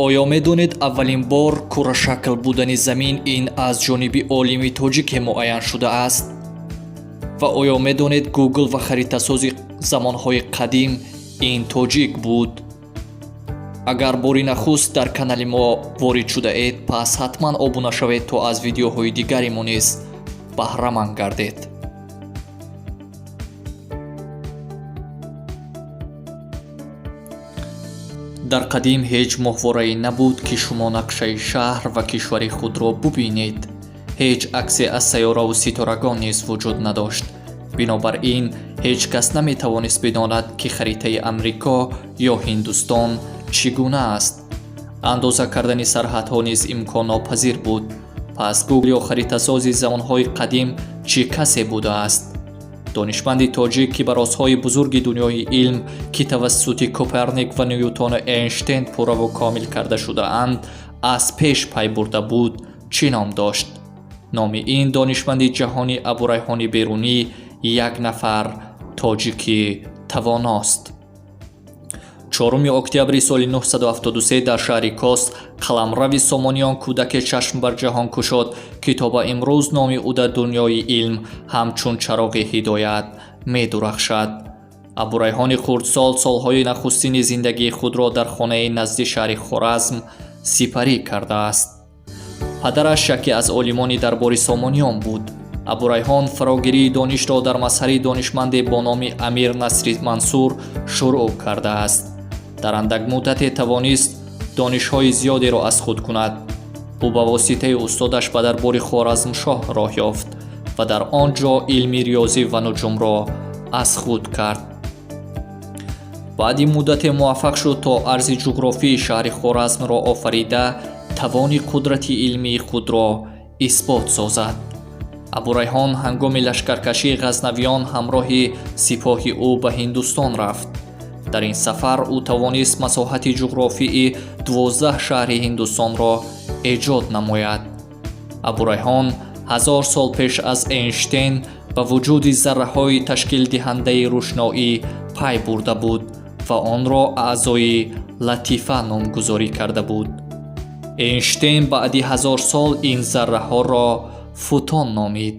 Оё медонед, аввалин бор курашакл будани замин ин аз ҷониби олими тоҷике муайян шудааст? Ва оё медонед, Гугл ва харитасози замонҳои қадим ин тоҷик буд? Агар бори нахуст дар канали мо ворид шудаед, пас ҳатман обуна шавед, то аз видеоҳои дигари мо низ баҳраманд гардед. Дар қадим ҳеҷ моҳворае набуд, ки шумо нақшаи шаҳр ва кишвари худро бубинед. Ҳеҷ аксе аз сайёраву ситорагон низ вуҷуд надошт. Бинобар ин ҳеҷ кас наметавонист бидонад, ки харитаи Амрико ё Ҳиндустон чӣ гуна аст. Андоза кардани сарҳадҳо низ имконнопазир буд. Пас Гугл ё харитасози замонҳои қадим чӣ касе будааст? Донишманди тоҷик, ки ба розҳои бузурги дунёи илм, ки тавассути Коперник ва Ньютону Эйнштейн пурраву комил карда шудаанд, аз пеш пай бурда буд, чӣ ном дошт? Номи ин донишманди ҷаҳонӣ Абурайҳони Берунӣ, як нафар тоҷики тавоност. 4 октябри соли 973 дар шаҳри Кос, қаламрави Сомониён, кӯдаке чашм бар ҷаҳон кушод, ки то ба имрӯз номи ӯ дар дунёи илм ҳамчун чароғи ҳидоят медурахшад. Абурайҳони хурдсол солҳои нахустини зиндагии худро дар хонаи назди шаҳри Хоразм сипарӣ кардааст. Падараш яке аз олимони дарбори Сомониён буд. Абурайҳон фарогирии донишро дар мазҳари донишманде бо номи Амир Насри Мансур шурӯъ кардааст. Дар андак муддате тавонист донишҳои зиёдеро аз худ кунад. Ӯ ба воситаи устодаш ба дарбори Хоразмшоҳ роҳ ёфт ва дар он ҷо илми риёзӣ ва нуҷумро аз худ кард. Баъди муддате муваффақ шуд, то арзи ҷуғрофии шаҳри Хоразмро офарида, тавони қудрати илмии худро исбот созад. Абурайҳон ҳангоми лашкаркашии ғазнавиён ҳамроҳи сипоҳи ӯ ба Ҳиндустон рафт. Дар ин сафар ӯ тавонист масоҳати ҷуғрофии 12 шаҳри Ҳиндустонро эҷод намояд. Абурайҳон 1000 сол пеш аз Эйнштейн ба вуҷуди зарраҳои ташкилдиҳандаи рӯшноӣ пай бурда буд ва онро аъзои латифа номгузорӣ карда буд. Эйнштейн баъди 1000 сол ин зарраҳоро фотон номид.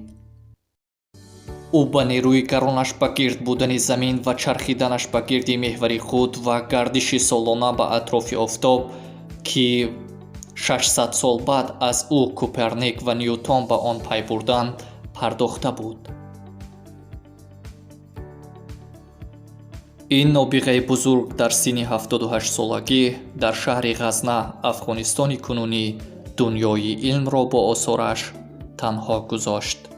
Ӯ ба нерӯи гаронаш ба гирд будани замин ва чархиданаш ба гирди меҳвари худ ва гардиши солона ба атрофи офтоб, ки 600 сол баъд аз ӯ Коперник ва Ньютон ба он пай бурданд, пардохта буд. Ин нобиғаи бузург дар синни 78 солагӣ дар шаҳри Ғазна, Афғонистони кунунӣ, дунёи илмро бо осораш танҳо гузошт.